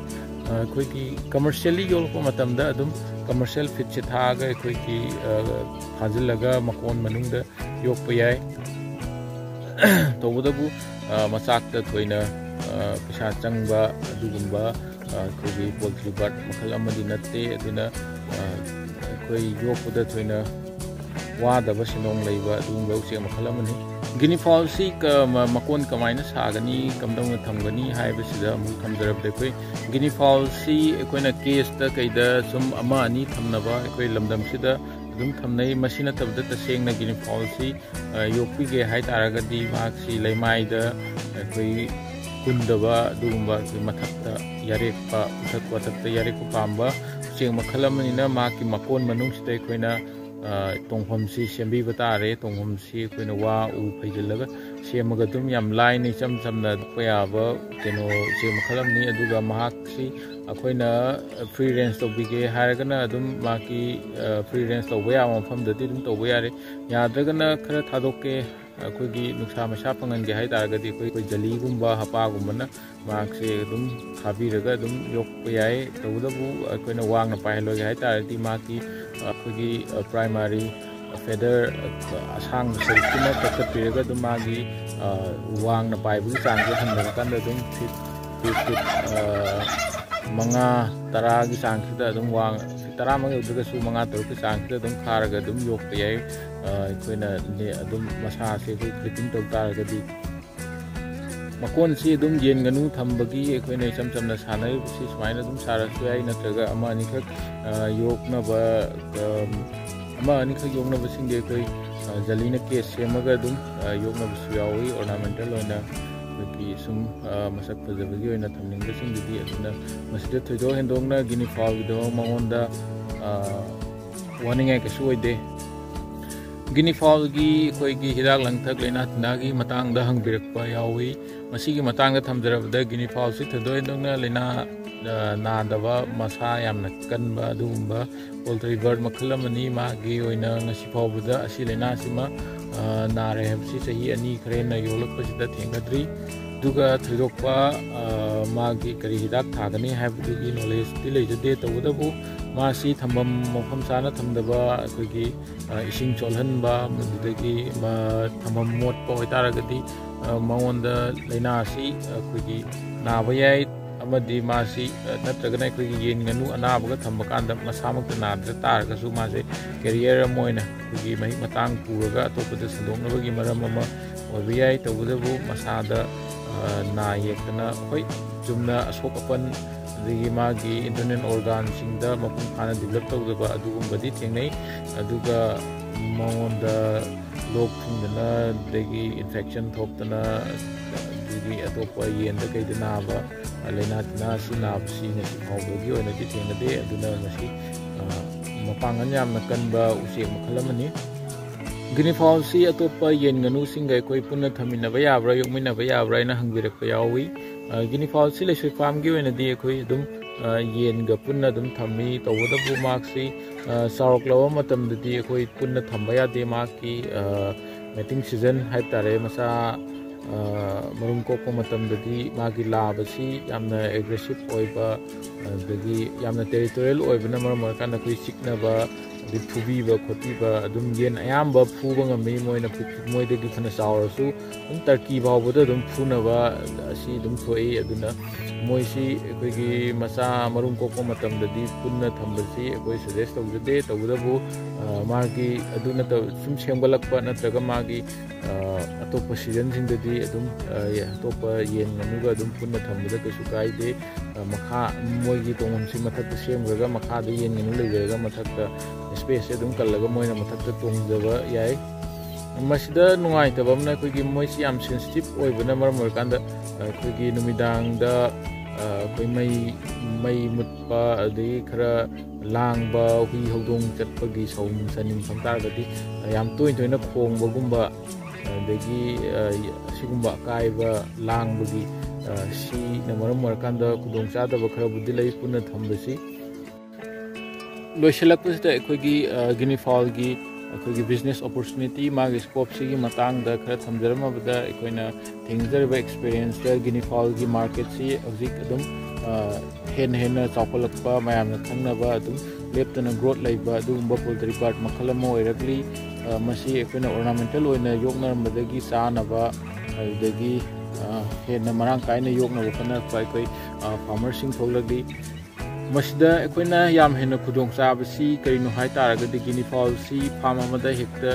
ꯑ, ꯑꯩꯈꯣꯏꯒꯤ commercially ꯌꯣꯛꯂꯛꯄ ꯃꯇꯝꯗ ꯑꯗꯨꯝ commercial feedꯁꯦ ꯊꯥꯛꯑꯒ ꯑꯩꯈꯣꯏꯒꯤ, ꯑ, ꯐꯥꯖꯤꯜꯂꯒ ꯃꯀꯣꯟ ꯃꯅꯨꯡꯗ ꯌꯣꯛꯄ ꯌꯥꯏ꯫ ꯇꯧꯕꯇꯕꯨ, ꯑ, ꯃꯆꯥꯛꯇ ꯊꯣꯏꯅ, ꯑ, ꯄꯩꯁꯥ ꯆꯪꯕ ꯑꯗꯨꯒꯨꯝꯕ, ꯑ, ꯑꯩꯈꯣꯏꯒꯤ poultry bird ꯃꯈꯜ ꯑꯃꯗꯤ ꯅꯠꯇꯦ꯫ ꯑꯗꯨꯅ, ꯑ, ꯑꯩꯈꯣꯏ ꯌꯣꯛꯄꯗ ꯊꯣꯏꯅ ꯋꯥꯗꯕ ꯁꯦꯟꯗꯣꯡ ꯂꯩꯕ ꯑꯗꯨꯒꯨꯝꯕ ꯎꯆꯦꯛ ꯃꯈꯜ ꯑꯃꯅꯤ꯫ Guinea fowlꯁꯤ ꯀ-, ꯃ-, ꯃꯀꯣꯟ ꯀꯃꯥꯏꯅ ꯁꯥꯒꯅꯤ, ꯀꯝꯗꯧꯅ ꯊꯝꯒꯅꯤ ꯍꯥꯏꯕꯁꯤꯗ ꯑꯃꯨꯛ ꯊꯝꯖꯔꯕꯗ, ꯑꯩꯈꯣꯏ guinea fowlꯁꯤ ꯑꯩꯈꯣꯏꯅ cageꯇ ꯀꯩꯗ ꯁꯨꯝ ꯑꯃ ꯑꯅꯤ ꯊꯝꯅꯕ ꯑꯩꯈꯣꯏ ꯂꯝꯗꯝꯁꯤꯗ ꯑꯗꯨꯝ ꯊꯝꯅꯩ꯫ ꯃꯁꯤ ꯅꯠꯇꯕꯗ ꯇꯁꯦꯡꯅ guinea fowlꯁꯤ, ꯑ, ꯌꯣꯛꯄꯤꯒꯦ ꯍꯥꯏ ꯇꯥꯔꯒꯗꯤ ꯃꯍꯥꯛꯁꯤ ꯂꯩꯃꯥꯏꯗ ꯑꯩꯈꯣꯏ ꯀꯨꯟꯗꯕ ꯑꯗꯨꯒꯨꯝꯕ ꯑꯩꯈꯣꯏ ꯃꯊꯛꯇ ꯌꯥꯔꯦꯛꯄ, ꯎꯊꯛ ꯋꯥꯊꯛꯇ ꯌꯥꯔꯦꯛꯄ ꯄꯥꯝꯕ ꯎꯆꯦꯛ ꯃꯈꯜ ꯑꯃꯅꯤꯅ ꯃꯍꯥꯛꯀꯤ ꯃꯀꯣꯟ ꯃꯅꯨꯡꯁꯤꯗ ꯑꯩꯈꯣꯏꯅ, ꯑ, ꯇꯣꯡꯐꯝꯁꯤ ꯁꯦꯝꯕꯤꯕ ꯇꯥꯔꯦ꯫ ꯇꯣꯡꯐꯝꯁꯤ ꯑꯩꯈꯣꯏꯅ ꯋꯥ ꯎ ꯐꯩꯖꯤꯜꯂꯒ ꯁꯦꯝꯃꯒ ꯑꯗꯨꯝ ꯌꯥꯝ ꯂꯥꯏꯅ ꯏꯆꯝ ꯆꯝꯅ ꯊꯣꯛꯄ ꯌꯥꯕ ꯀꯩꯅꯣ ꯎꯆꯦꯛ ꯃꯈꯜ ꯑꯃꯅꯤ꯫ ꯑꯗꯨꯒ ꯃꯍꯥꯛꯁꯤ ꯑꯩꯈꯣꯏꯅ free range ꯇꯧꯕꯤꯒꯦ ꯍꯥꯏꯔꯒꯅ ꯑꯗꯨꯝ ꯃꯍꯥꯛꯀꯤ, ꯑ, free range ꯇꯧꯕ ꯌꯥꯕ ꯃꯐꯝꯗꯗꯤ ꯑꯗꯨꯝ ꯇꯧꯕ ꯌꯥꯔꯦ꯫ ꯌꯥꯗ꯭ꯔꯒꯅ ꯈꯔ ꯊꯥꯗꯣꯛꯀꯦ, ꯑꯩꯈꯣꯏꯒꯤ ꯅꯨꯡꯁꯥ ꯃꯩꯁꯥ ꯐꯪꯍꯟꯒꯦ ꯍꯥꯏ ꯇꯥꯔꯒꯗꯤ ꯑꯩꯈꯣꯏ, ꯑꯩꯈꯣꯏ ꯖꯂꯤꯒꯨꯝꯕ ꯍꯄꯥꯒꯨꯝꯕꯅ ꯃꯍꯥꯛꯁꯦ ꯑꯗꯨꯝ ꯊꯥꯕꯤꯔꯒ ꯑꯗꯨꯝ ꯌꯣꯛꯄ ꯌꯥꯏ꯫ ꯇꯧꯕꯇꯕꯨ ꯑꯩꯈꯣꯏꯅ ꯋꯥꯡꯅ ꯄꯥꯏꯍꯜꯂꯣꯏꯒꯦ ꯍꯥꯏ ꯇꯥꯔꯗꯤ ꯃꯍꯥꯛꯀꯤ, ꯑ, ꯑꯩꯈꯣꯏꯒꯤ, ꯑ, primary feather, ꯑ, ꯑꯁꯥꯡꯕ ꯁꯔꯨꯛꯇꯨꯃ ꯀꯛꯊꯠꯄꯤꯔꯒ ꯑꯗꯨꯝ ꯃꯥꯒꯤ, ꯑ, ꯋꯥꯡꯅ ꯄꯥꯏꯕꯒꯤ ꯆꯥꯡꯁꯦ ꯍꯟꯊꯔꯀꯥꯟꯗ ꯑꯗꯨꯝ feet, feet, feet, ꯑ, ꯃꯉꯥ, ꯇꯔꯥꯒꯤ ꯆꯥꯡꯁꯤꯗ ꯑꯗꯨꯝ ꯋꯥꯡ-, ꯇꯔꯥꯃꯛ ꯌꯧꯗ꯭ꯔꯒꯁꯨ ꯃꯉꯥ ꯇꯔꯨꯛꯀꯤ ꯆꯥꯡꯁꯤꯗ ꯑꯗꯨꯝ ꯈꯥꯔꯒ ꯑꯗꯨꯝ ꯌꯣꯛꯄ ꯌꯥꯏ꯫ ꯑ, ꯑꯩꯈꯣꯏꯅ ꯅꯦ-, ꯑꯗꯨꯝ ꯃꯁꯥꯁꯦ ꯑꯩꯈꯣꯏ grading ꯇꯧ ꯇꯥꯔꯒꯗꯤ꯫ ꯃꯀꯣꯟꯁꯤ ꯑꯗꯨꯝ ꯌꯦꯟ ꯉꯥꯅꯨ ꯊꯝꯕꯒꯤ ꯑꯩꯈꯣꯏꯅ ꯏꯆꯝ ꯆꯝꯅ ꯁꯥꯟꯅꯔꯤꯕꯁꯤ ꯁꯨꯃꯥꯏꯅ ꯑꯗꯨꯝ ꯁꯥꯔꯁꯨ ꯌꯥꯏ, ꯅꯠꯇ꯭ꯔꯒ ꯑꯃ ꯑꯅꯤꯈꯛ, ꯑ, ꯌꯣꯛꯅꯕ, ꯑ, ꯑꯃ ꯑꯅꯤꯈꯛ ꯌꯣꯛꯅꯕꯁꯤꯡꯗꯤ ꯑꯩꯈꯣꯏ, ꯑ, ꯖꯂꯤꯅ cage ꯁꯦꯝꯃꯒ ꯑꯗꯨꯝ, ꯑ, ꯌꯣꯛꯅꯕꯁꯨ ꯌꯥꯎꯏ꯫ Ornamental ꯑꯣꯏꯅ ꯑꯩꯈꯣꯏꯒꯤ ꯁꯨꯝ, ꯑ, ꯃꯁꯛ ꯐꯖꯕꯒꯤ ꯑꯣꯏꯅ ꯊꯝꯅꯤꯡꯕꯁꯤꯡꯒꯤꯗꯤ꯫ ꯑꯗꯨꯅ ꯃꯁꯤꯗ ꯊꯣꯏꯗꯣꯛ ꯍꯦꯟꯗꯣꯛꯅ guinea fowlꯒꯤꯗꯃꯛ ꯃꯉꯣꯟꯗ, ꯑ, ꯋꯥꯅꯤꯡꯉꯥꯏ ꯀꯩꯁꯨ ꯑꯣꯏꯗꯦ꯫ Guinea fowlꯒꯤ ꯑꯩꯈꯣꯏꯒꯤ ꯍꯤꯗꯥꯛ ꯂꯥꯡꯊꯛ ꯂꯥꯏꯅꯥ ꯇꯤꯟꯅꯥꯒꯤ ꯃꯇꯥꯡꯗ ꯍꯪꯕꯤꯔꯛꯄ ꯌꯥꯎꯏ꯫ ꯃꯁꯤꯒꯤ ꯃꯇꯥꯡꯗ ꯊꯝꯖꯔꯕꯗ guinea fowlꯁꯤ ꯊꯣꯏꯗꯣꯛ ꯍꯦꯟꯗꯣꯛꯅ ꯂꯥꯏꯅꯥ, ꯑ, ꯅꯥꯗꯕ, ꯃꯁꯥ ꯌꯥꯝꯅ ꯀꯟꯕ ꯑꯗꯨꯒꯨꯝꯕ poultry bird ꯃꯈꯜ ꯑꯃꯅꯤ꯫ ꯃꯥꯒꯤ ꯑꯣꯏꯅ ꯉꯁꯤ ꯐꯥꯎꯕꯗ ꯑꯁꯤ ꯂꯥꯏꯅꯥꯁꯤꯃ, ꯑ, ꯅꯥꯔꯦ ꯍꯥꯏꯕꯁꯤ ꯆꯍꯤ ꯑꯅꯤ ꯈꯔ ꯍꯦꯟꯅ ꯌꯣꯛꯂꯛꯄꯁꯤꯗ ꯊꯦꯡꯅꯗ꯭ꯔꯤ꯫ ꯑꯗꯨꯒ ꯊꯣꯏꯗꯣꯛꯄ, ꯑ, ꯃꯥꯒꯤ ꯀꯔꯤ ꯍꯤꯗꯥꯛ ꯊꯥꯒꯅꯤ ꯍꯥꯏꯕꯗꯨꯒꯤ knowledgeꯇꯤ ꯂꯩꯖꯗꯦ꯫ ꯇꯧꯕꯇꯕꯨ ꯃꯥꯁꯤ ꯊꯝꯐꯝ ꯃꯐꯝ ꯆꯥꯅ ꯊꯝꯗꯕ, ꯑꯩꯈꯣꯏꯒꯤ, ꯑ, ꯏꯁꯤꯡ ꯆꯣꯠꯍꯟꯕ, ꯃꯗꯨꯗꯒꯤ ꯃ-, ꯊꯝꯐꯝ ꯃꯣꯠꯄ ꯑꯣꯏꯇꯥꯔꯒꯗꯤ, ꯑ, ꯃꯉꯣꯟꯗ ꯂꯥꯏꯅꯥ ꯑꯁꯤ ꯑꯩꯈꯣꯏꯒꯤ ꯅꯥꯕ ꯌꯥꯏ꯫ ꯑꯃꯗꯤ ꯃꯥꯁꯤ, ꯑ, ꯅꯠꯇ꯭ꯔꯒꯅ ꯑꯩꯈꯣꯏꯒꯤ ꯌꯦꯟ ꯉꯥꯅꯨ ꯑꯅꯥꯕꯒ ꯊꯝꯕ ꯀꯥꯟꯗ ꯃꯁꯥꯃꯛꯇ ꯅꯥꯗ꯭ꯔ ꯇꯥꯔꯒꯁꯨ ꯃꯥꯁꯦ ꯀꯦꯔꯤꯌꯔ ꯑꯃ ꯑꯣꯏꯅ ꯑꯩꯈꯣꯏꯒꯤ ꯃꯍꯤꯛ ꯃꯇꯥꯡ ꯄꯨꯔꯒ ꯑꯇꯣꯞꯄꯗ ꯁꯟꯗꯣꯛꯅꯕꯒꯤ ꯃꯔꯝ ꯑꯃ ꯑꯣꯏꯕ ꯌꯥꯏ꯫ ꯇꯧꯕꯇꯕꯨ ꯃꯁꯥꯗ, ꯑ, ꯅꯥ ꯌꯦꯛꯇꯅ, ꯍꯣꯏ, ꯆꯨꯝꯅ ꯑꯁꯣꯛ ꯑꯄꯟ, ꯑꯗꯒꯤ ꯃꯥꯒꯤ ꯏꯟꯇꯔꯅꯦꯜ ꯑꯣꯔꯒꯥꯟꯁꯤꯡꯗ ꯃꯄꯨꯡ ꯐꯥꯅ ꯗꯤꯕꯂꯞ ꯇꯧꯗꯕ ꯑꯗꯨꯒꯨꯝꯕꯗꯤ ꯊꯦꯡꯅꯩ꯫ ꯑꯗꯨꯒ ꯃꯉꯣꯟꯗ ꯂꯣꯛ ꯊꯨꯡꯗꯅ, ꯑꯗꯒꯤ ꯏꯟꯐꯦꯛꯁꯟ ꯊꯣꯛꯇꯅ, ꯑꯗꯒꯤ ꯑꯇꯣꯞꯄ ꯌꯦꯟꯗ ꯀꯩꯗ ꯅꯥꯕ, ꯑ, ꯂꯥꯏꯅꯥ ꯇꯤꯟꯅꯥ ꯑꯁꯤ ꯅꯥꯕꯁꯤ ꯉꯁꯤ ꯐꯥꯎꯕꯒꯤ ꯑꯣꯏꯅꯗꯤ ꯊꯦꯡꯅꯗꯦ꯫ ꯑꯗꯨꯅ ꯃꯁꯤ, ꯑ, ꯃꯄꯥꯡꯒꯜ ꯌꯥꯝꯅ ꯀꯟꯕ ꯎꯆꯦꯛ ꯃꯈꯜ ꯑꯃꯅꯤ꯫ ꯒꯤꯅꯤ ꯐꯥꯎꯜꯁꯤ ꯑꯇꯣꯞꯄ ꯌꯦꯟ ꯉꯥꯅꯨꯁꯤꯡꯒ ꯑꯩꯈꯣꯏ ꯄꯨꯟꯅ ꯊꯝꯃꯤꯟꯅꯕ ꯌꯥꯕ꯭ꯔꯥ, ꯌꯣꯛꯃꯤꯟꯅꯕ ꯌꯥꯕ꯭ꯔꯥ ꯍꯥꯏꯅ ꯍꯪꯕꯤꯔꯛꯄ ꯌꯥꯎꯏ꯫ ꯑ, ꯒꯤꯅꯤ ꯐꯥꯎꯜꯁꯤ ꯂꯩꯁꯣꯏ ꯐꯥꯝꯒꯤ ꯑꯣꯏꯅꯗꯤ ꯑꯩꯈꯣꯏ ꯑꯗꯨꯝ, ꯑ, ꯌꯦꯟꯒ ꯄꯨꯟꯅ ꯑꯗꯨꯝ ꯊꯝꯃꯤ꯫ ꯇꯧꯕꯇꯕꯨ ꯃꯍꯥꯛꯁꯤ, ꯑ, ꯆꯥꯎꯔꯛꯂꯕ ꯃꯇꯝꯗꯗꯤ ꯑꯩꯈꯣꯏ ꯄꯨꯟꯅ ꯊꯝꯕ ꯌꯥꯗꯦ꯫ ꯃꯍꯥꯛꯀꯤ, ꯑ, mating season ꯍꯥꯏꯕ ꯇꯥꯔꯦ, ꯃꯆꯥ, ꯑ, ꯃꯔꯨꯝ ꯀꯣꯛꯄ ꯃꯇꯝꯗꯗꯤ ꯃꯥꯒꯤ ꯂꯥꯕꯁꯤ ꯌꯥꯝꯅ ꯑꯦꯒ꯭ꯔꯦꯁꯤꯞ ꯑꯣꯏꯕ, ꯑꯗꯒꯤ ꯌꯥꯝꯅ ꯇꯦꯔꯤꯇꯣꯔꯤꯌꯦꯜ ꯑꯣꯏꯕꯅ ꯃꯔꯝ ꯑꯣꯏꯔꯀꯥꯟꯗ ꯑꯩꯈꯣꯏ ꯆꯤꯛꯅꯕ, ꯑꯗꯩ ꯐꯨꯕꯤꯕ ꯈꯣꯠꯄꯤꯕ, ꯑꯗꯨꯝ ꯌꯦꯟ ꯑꯌꯥꯝꯕ ꯐꯨꯕ ꯉꯝꯃꯤ꯫ ꯃꯣꯏꯅ ꯄꯤꯛ-, ꯃꯣꯏꯗꯒꯤ ꯐꯅ ꯆꯥꯎꯔꯁꯨ ꯑꯗꯨꯝ ꯇꯔꯀꯤ ꯐꯥꯎꯕꯗ ꯑꯗꯨꯝ ꯐꯨꯅꯕ ꯑꯁꯤ ꯑꯗꯨꯝ ꯊꯣꯛꯏ꯫ ꯑꯗꯨꯅ ꯃꯣꯏꯁꯤ ꯑꯩꯈꯣꯏꯒꯤ ꯃꯆꯥ ꯃꯔꯨꯝ ꯀꯣꯛꯄ ꯃꯇꯝꯗꯗꯤ ꯄꯨꯟꯅ ꯊꯝꯕꯁꯤ ꯑꯩꯈꯣꯏ ꯁꯖꯦꯁ ꯇꯧꯖꯗꯦ꯫ ꯇꯧꯕꯇꯕꯨ, ꯑ, ꯃꯥꯒꯤ ꯑꯗꯨ ꯅꯠꯇꯕ ꯁꯨꯝ ꯁꯦꯝꯒꯠꯂꯛꯄ ꯅꯠꯇ꯭ꯔꯒ ꯃꯥꯒꯤ, ꯑ, ꯑꯇꯣꯞꯄ ꯁꯤꯖꯟꯁꯤꯡꯗꯗꯤ ꯑꯗꯨꯝ, ꯑ, ꯑꯇꯣꯞꯄ ꯌꯦꯟ ꯉꯥꯅꯨꯒ ꯑꯗꯨꯝ ꯄꯨꯟꯅ ꯊꯝꯕꯗ ꯀꯩꯁꯨ ꯀꯥꯏꯗꯦ꯫ ꯑ, ꯃꯈꯥ ꯃꯣꯏꯒꯤ ꯇꯣꯡꯐꯝꯁꯤ ꯃꯊꯛꯇ ꯁꯦꯝꯈ꯭ꯔꯒ ꯃꯈꯥꯗ ꯌꯦꯟ ꯉꯥꯅꯨ ꯂꯩꯖꯔꯒ ꯃꯊꯛꯇ ꯁ꯭ꯄꯦꯁꯁꯦ ꯑꯗꯨꯝ ꯀꯜꯂꯒ ꯃꯣꯏꯅ ꯃꯊꯛꯇ ꯇꯣꯡꯖꯕ ꯌꯥꯏ꯫ ꯃꯁꯤꯗ ꯅꯨꯡꯉꯥꯏꯇꯕ ꯑꯃꯅ ꯑꯩꯈꯣꯏꯒꯤ ꯃꯣꯏꯁꯤ ꯌꯥꯝ ꯁꯦꯟꯁꯤꯇꯤꯞ ꯑꯣꯏꯕꯅ ꯃꯔꯝ ꯑꯣꯏꯔꯀꯥꯟꯗ, ꯑ, ꯑꯩꯈꯣꯏꯒꯤ ꯅꯨꯃꯤꯗꯥꯡꯗ, ꯑ, ꯑꯩꯈꯣꯏ ꯃꯩ, ꯃꯩ ꯃꯨꯠꯄ, ꯑꯗꯒꯤ ꯈꯔ ꯂꯥꯡꯕ, ꯍꯨꯏ ꯍꯧꯗꯣꯡ ꯆꯠꯄꯒꯤ ꯁꯥꯎꯟ ꯆꯥꯅꯤꯡ ꯐꯪ ꯇꯥꯔꯒꯗꯤ, ꯑ, ꯌꯥꯝ ꯇꯣꯏ ꯇꯣꯏꯅ ꯈꯣꯡꯕꯒꯨꯝꯕ, ꯑꯗꯒꯤ, ꯑ, ꯑꯁꯤꯒꯨꯝꯕ ꯑꯀꯥꯏꯕ ꯂꯥꯡꯕꯒꯤ, ꯑ, ꯁꯤꯅ ꯃꯔꯝ ꯑꯣꯏꯔꯀꯥꯟꯗ ꯈꯨꯗꯣꯡꯆꯥꯗꯕ ꯈꯔꯕꯨꯗꯤ ꯂꯩ ꯄꯨꯟꯅ ꯊꯝꯕꯁꯤ꯫ ꯂꯣꯏꯁꯤꯜꯂꯛꯄꯁꯤꯗ ꯑꯩꯈꯣꯏꯒꯤ, ꯑ, ꯒꯤꯅꯤ ꯐꯥꯎꯜꯒꯤ ꯑꯩꯈꯣꯏꯒꯤ business opportunity, ꯃꯥꯒꯤ scopeꯁꯤꯒꯤ ꯃꯇꯥꯡꯗ ꯈꯔ ꯊꯝꯖꯔꯝꯃꯕꯗ, ꯑꯩꯈꯣꯏꯅ ꯊꯦꯡꯅꯖꯔꯤꯕ experienceꯇ ꯒꯤꯅꯤ ꯐꯥꯎꯜꯒꯤ marketꯁꯤ ꯍꯧꯖꯤꯛ ꯑꯗꯨꯝ, ꯑ, ꯍꯦꯟꯅ ꯍꯦꯟꯅ ꯆꯥꯎꯈꯠꯂꯛꯄ, ꯃꯌꯥꯝꯅ ꯈꯪꯅꯕ, ꯑꯗꯨꯝ ꯂꯦꯞꯇꯅ growth ꯂꯩꯕ ꯑꯗꯨꯒꯨꯝꯕ poultry bird ꯃꯈꯜ ꯑꯃ ꯑꯣꯏꯔꯛꯂꯤ꯫ ꯑ, ꯃꯁꯤ ꯑꯩꯈꯣꯏꯅ ornamental ꯑꯣꯏꯅ ꯌꯣꯛꯅꯔꯝꯕꯗꯒꯤ ꯆꯥꯅꯕ, ꯑꯗꯨꯗꯒꯤ, ꯑ, ꯍꯦꯟꯅ ꯃꯔꯥꯡ ꯀꯥꯏꯅ ꯌꯣꯛꯅꯕ ꯍꯣꯠꯅꯔꯛꯄ ꯑꯩꯈꯣꯏ ꯐꯥꯔꯃꯔꯁꯤꯡ ꯊꯣꯛꯂꯛꯂꯤ꯫ ꯃꯁꯤꯗ ꯑꯩꯈꯣꯏꯅ ꯌꯥꯝ ꯍꯦꯟꯅ ꯈꯨꯗꯣꯡꯆꯥꯕꯁꯤ ꯀꯔꯤꯅꯣ ꯍꯥꯏ ꯇꯥꯔꯒꯗꯤ, ꯒꯤꯅꯤ ꯐꯥꯎꯜꯁꯤ ꯐꯥꯔꯝ ꯑꯃꯗ ꯍꯦꯛꯇ,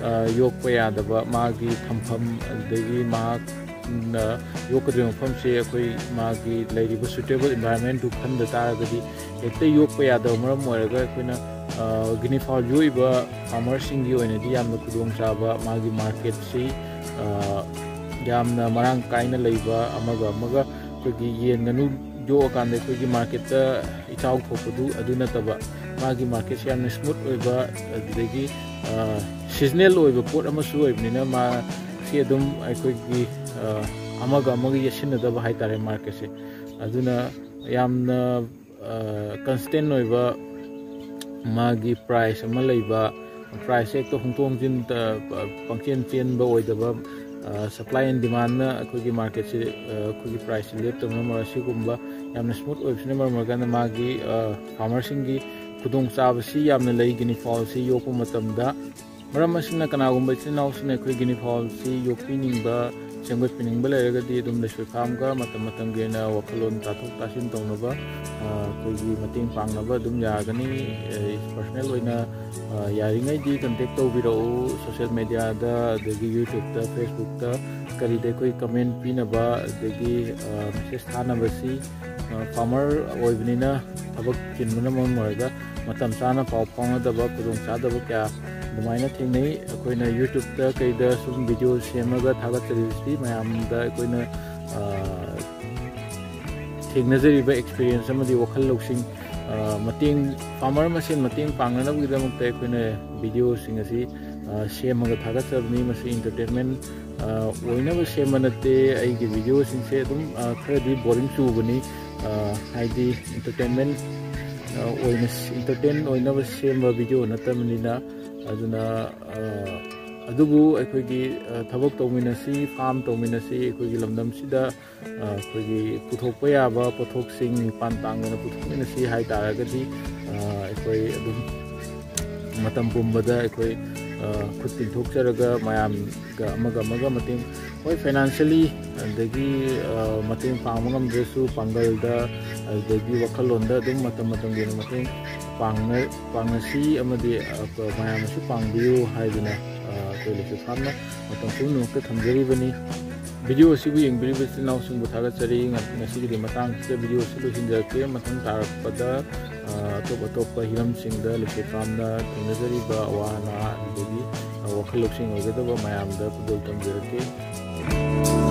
ꯑ, ꯌꯣꯛꯄ ꯌꯥꯗꯕ, ꯃꯥꯒꯤ ꯊꯝꯐꯝ, ꯑꯗꯒꯤ ꯃꯍꯥꯛꯅ ꯌꯣꯛꯀꯗꯧꯔꯤꯕ ꯃꯐꯝꯁꯦ ꯑꯩꯈꯣꯏ ꯃꯥꯒꯤ ꯂꯩꯔꯤꯕ suitable environment-ꯇꯨ ꯈꯟꯗ ꯇꯥꯔꯒꯗꯤ ꯍꯦꯛꯇ ꯌꯣꯛꯄ ꯌꯥꯗꯕ ꯃꯔꯝ ꯑꯣꯏꯔꯒ ꯑꯩꯈꯣꯏꯅ, ꯑ, ꯒꯤꯅꯤ ꯐꯥꯎꯜ ꯌꯣꯛꯏꯕ ꯐꯥꯔꯃꯔꯁꯤꯡꯒꯤ ꯑꯣꯏꯅꯗꯤ ꯌꯥꯝꯅ ꯈꯨꯗꯣꯡꯆꯥꯕ, ꯃꯥꯒꯤ ꯃꯥꯔꯀꯦꯠꯁꯤ, ꯑ, ꯌꯥꯝꯅ ꯃꯔꯥꯡ ꯀꯥꯏꯅ ꯂꯩꯕ, ꯑꯃꯒ ꯑꯃꯒ ꯑꯩꯈꯣꯏꯒꯤ ꯌꯦꯟ ꯉꯥꯅꯨ ꯌꯣꯛꯑꯀꯥꯟꯗ ꯑꯩꯈꯣꯏꯒꯤ ꯃꯥꯔꯀꯦꯠꯇ ꯏꯆꯥꯎ ꯊꯣꯛꯄꯗꯨ ꯑꯗꯨ ꯅꯠꯇꯕ, ꯃꯥꯒꯤ ꯃꯥꯔꯀꯦꯠꯁꯦ ꯌꯥꯝꯅ smooth ꯑꯣꯏꯕ, ꯑꯗꯨꯗꯒꯤ, ꯑ, seasonal ꯑꯣꯏꯕ ꯄꯣꯠ ꯑꯃꯁꯨ ꯑꯣꯏꯕꯅꯤꯅ, ꯃꯥꯁꯤ ꯑꯗꯨꯝ ꯑꯩꯈꯣꯏꯒꯤ, ꯑ, ꯑꯃꯒ ꯑꯃꯒ ꯌꯦꯠꯁꯤꯟꯅꯗꯕ ꯍꯥꯏꯇꯥꯔꯦ ꯃꯥꯔꯀꯦꯠꯁꯦ꯫ ꯑꯗꯨꯅ ꯌꯥꯝꯅ, ꯑ, constant ꯑꯣꯏꯕ ꯃꯥꯒꯤ price ꯑꯃ ꯂꯩꯕ, price ꯍꯦꯛꯇ ꯍꯣꯡꯗꯣꯛ ꯍꯣꯡꯖꯤꯟ, ꯑ, ꯄꯪꯆꯦꯟ ꯆꯦꯟꯕ ꯑꯣꯏꯗꯕ, ꯑ, supply and demand-ꯅ ꯑꯩꯈꯣꯏꯒꯤ ꯃꯥꯔꯀꯦꯠꯁꯦ, ꯑ, ꯑꯩꯈꯣꯏꯒꯤ price-ꯁꯦ ꯂꯦꯞꯇꯕꯅ ꯃꯔꯝ ꯑꯣꯏꯔꯒ ꯁꯤꯒꯨꯝꯕ ꯌꯥꯝꯅ smooth ꯑꯣꯏꯕꯁꯤꯅ ꯃꯔꯝ ꯑꯣꯏꯔꯀꯥꯟꯗ ꯃꯥꯒꯤ, ꯑ, ꯐꯥꯔꯃꯔꯁꯤꯡꯒꯤ ꯈꯨꯗꯣꯡꯆꯥꯕꯁꯤ ꯌꯥꯝꯅ ꯂꯩ ꯒꯤꯅꯤ ꯐꯥꯎꯜꯁꯤ ꯌꯣꯛꯄ ꯃꯇꯝꯗ꯫ ꯃꯔꯝ ꯑꯁꯤꯅ ꯀꯅꯥꯒꯨꯝꯕ ꯏꯆꯤꯜ ꯏꯅꯥꯎꯁꯤꯡꯅ ꯑꯩꯈꯣꯏ ꯒꯤꯅꯤ ꯐꯥꯎꯜꯁꯤ ꯌꯣꯛꯄꯤꯅꯤꯡꯕ, ꯁꯦꯝꯒꯠꯄꯤꯅꯤꯡꯕ ꯂꯩꯔꯒꯗꯤ ꯑꯗꯨꯝ ꯂꯩꯁꯣꯏ ꯐꯥꯔꯝꯒ ꯃꯇꯝ ꯃꯇꯝꯒꯤ ꯑꯣꯏꯅ ꯋꯥꯈꯜꯂꯣꯟ ꯇꯥꯊꯣꯛ ꯇꯥꯁꯤꯟ ꯇꯧꯅꯕ, ꯑ, ꯑꯩꯈꯣꯏꯒꯤ ꯃꯇꯦꯡ ꯄꯥꯡꯅꯕ ꯑꯗꯨꯝ ꯌꯥꯒꯅꯤ꯫ ꯑ, personal ꯑꯣꯏꯅ, ꯑ, ꯌꯥꯔꯤꯉꯩꯗꯤ contact ꯇꯧꯕꯤꯔꯛꯎ꯫ Social media-ꯗ, ꯑꯗꯒꯤ YouTube-ꯇ, Facebook-ꯇ ꯀꯔꯤꯗ ꯑꯩꯈꯣꯏ comment ꯄꯤꯅꯕ, ꯑꯗꯒꯤ, ꯑ, message ꯊꯥꯅꯕꯁꯤ, ꯑ, farmer ꯑꯣꯏꯕꯅꯤꯅ ꯊꯕꯛ ꯆꯤꯟꯕꯅ ꯃꯔꯝ ꯑꯣꯏꯔꯒ ꯃꯇꯝ ꯆꯥꯅ ꯄꯥꯎ ꯐꯥꯎꯅꯗꯕ ꯈꯨꯗꯣꯡꯆꯥꯗꯕ ꯀꯌꯥ ꯑꯗꯨꯃꯥꯏꯅ ꯊꯦꯡꯅꯩ꯫ ꯑꯩꯈꯣꯏꯅ YouTube-ꯇ ꯀꯩꯗ ꯁꯨꯝ video ꯁꯦꯝꯃꯒ ꯊꯥꯒꯠꯆꯔꯤꯕꯁꯤ ꯃꯌꯥꯝꯗ ꯑꯩꯈꯣꯏꯅ, ꯑ, ꯊꯦꯡꯅꯖꯔꯤꯕ experience ꯑꯃꯗꯤ ꯋꯥꯈꯜ ꯂꯧꯁꯤꯡ, ꯑ, ꯃꯇꯦꯡ, farmer ꯃꯁꯦꯟ ꯃꯇꯦꯡ ꯄꯥꯡꯅꯅꯕꯒꯤꯗꯃꯛꯇ ꯑꯩꯈꯣꯏꯅ video-ꯁꯤꯡ ꯑꯁꯤ, ꯑ, ꯁꯦꯝꯃꯒ ꯊꯥꯒꯠꯆꯕꯅꯤ꯫ ꯃꯁꯤ entertainment, ꯑ, ꯑꯣꯏꯅꯕ ꯁꯦꯝꯕ ꯅꯠꯇꯦ꯫ ꯑꯩꯒꯤ video-ꯁꯤꯡꯁꯦ ꯑꯗꯨꯝ, ꯑ, ꯈꯔꯗꯤ boring ꯆꯨꯕꯅꯤ꯫ ꯑ, ꯍꯥꯏꯗꯤ entertainment, ꯑ, ꯑꯣꯏꯅ, entertain ꯑꯣꯏꯅꯕ ꯁꯦꯝꯕ video ꯅꯠꯇꯕꯅꯤꯅ꯫ ꯑꯗꯨꯅ, ꯑ, ꯑꯗꯨꯕꯨ ꯑꯩꯈꯣꯏꯒꯤ, ꯑ, ꯊꯕꯛ ꯇꯧꯃꯤꯟꯅꯁꯤ, farm ꯇꯧꯃꯤꯟꯅꯁꯤ, ꯑꯩꯈꯣꯏꯒꯤ ꯂꯝꯗꯝꯁꯤꯗ, ꯑ, ꯑꯩꯈꯣꯏꯒꯤ ꯄꯨꯊꯣꯛꯄ ꯌꯥꯕ ꯄꯣꯠꯊꯣꯛꯁꯤꯡ ꯃꯄꯥꯟ ꯇꯥꯡꯗꯅ ꯄꯨꯊꯣꯛꯃꯤꯟꯅꯁꯤ ꯍꯥꯏ ꯇꯥꯔꯒꯗꯤ, ꯑ, ꯑꯩꯈꯣꯏ ꯑꯗꯨꯝ ꯃꯇꯝ ꯄꯨꯝꯕꯗ ꯑꯩꯈꯣꯏ, ꯈꯨꯠ ꯇꯤꯡꯊꯣꯛꯆꯔꯒ ꯃꯌꯥꯝꯒ ꯑꯃꯒ ꯑꯃꯒ ꯃꯇꯦꯡ, ꯍꯣꯏ, ꯐꯥꯏꯅꯥꯟꯁꯤꯌꯦꯜꯂꯤ, ꯑꯗꯒꯤ ꯃꯇꯦꯡ ꯄꯥꯡꯕ ꯉꯝꯗ꯭ꯔꯁꯨ ꯄꯥꯡꯒꯜꯗ, ꯑꯗꯨꯗꯒꯤ ꯋꯥꯈꯜꯂꯣꯟꯗ ꯑꯗꯨꯝ ꯃꯇꯝ ꯃꯇꯝꯒꯤ ꯑꯣꯏꯅ ꯃꯇꯦꯡ ꯄꯥꯡꯅ ꯄꯥꯡꯅꯁꯤ ꯑꯃꯗꯤ ꯃꯌꯥꯝꯅꯁꯨ ꯄꯥꯡꯕꯤꯌꯨ ꯍꯥꯏꯗꯨꯅ ꯑꯩꯈꯣꯏ ꯂꯩꯁꯨ ꯐꯥꯝꯅ ꯃꯇꯝ ꯄꯨꯝꯅꯃꯛꯇ ꯊꯝꯖꯔꯤꯕꯅꯤ꯫ ꯚꯤꯗꯤꯑꯣ ꯑꯁꯤꯕꯨ ꯌꯦꯡꯕꯤꯔꯤꯕ ꯏꯆꯤꯜ ꯏꯅꯥꯎꯁꯤꯡꯕꯨ ꯊꯥꯒꯠꯆꯔꯤ꯫ ꯉ- ꯉꯁꯤꯒꯤꯗꯤ ꯃꯇꯥꯡꯁꯤꯗ ꯚꯤꯗꯤꯑꯣ ꯑꯁꯤ ꯂꯣꯏꯁꯤꯟꯖꯔꯛꯀꯦ꯫ ꯃꯊꯪ ꯇꯥꯔꯛꯄꯗ ꯑ, ꯑꯇꯣꯞ ꯑꯇꯣꯞꯄ ꯍꯤꯔꯝꯁꯤꯡꯗ ꯂꯩꯁꯨ ꯐꯥꯝꯅ ꯊꯦꯡꯅꯖꯔꯤꯕ ꯑꯋꯥ ꯑꯅꯥ, ꯑꯗꯨꯗꯒꯤ ꯋꯥꯈꯜ ꯂꯧꯁꯤꯡ ꯑꯣꯏꯒꯗꯕ ꯃꯌꯥꯝꯗ ꯈꯨꯗꯣꯜ ꯇꯝꯖꯔꯛꯀꯦ꯫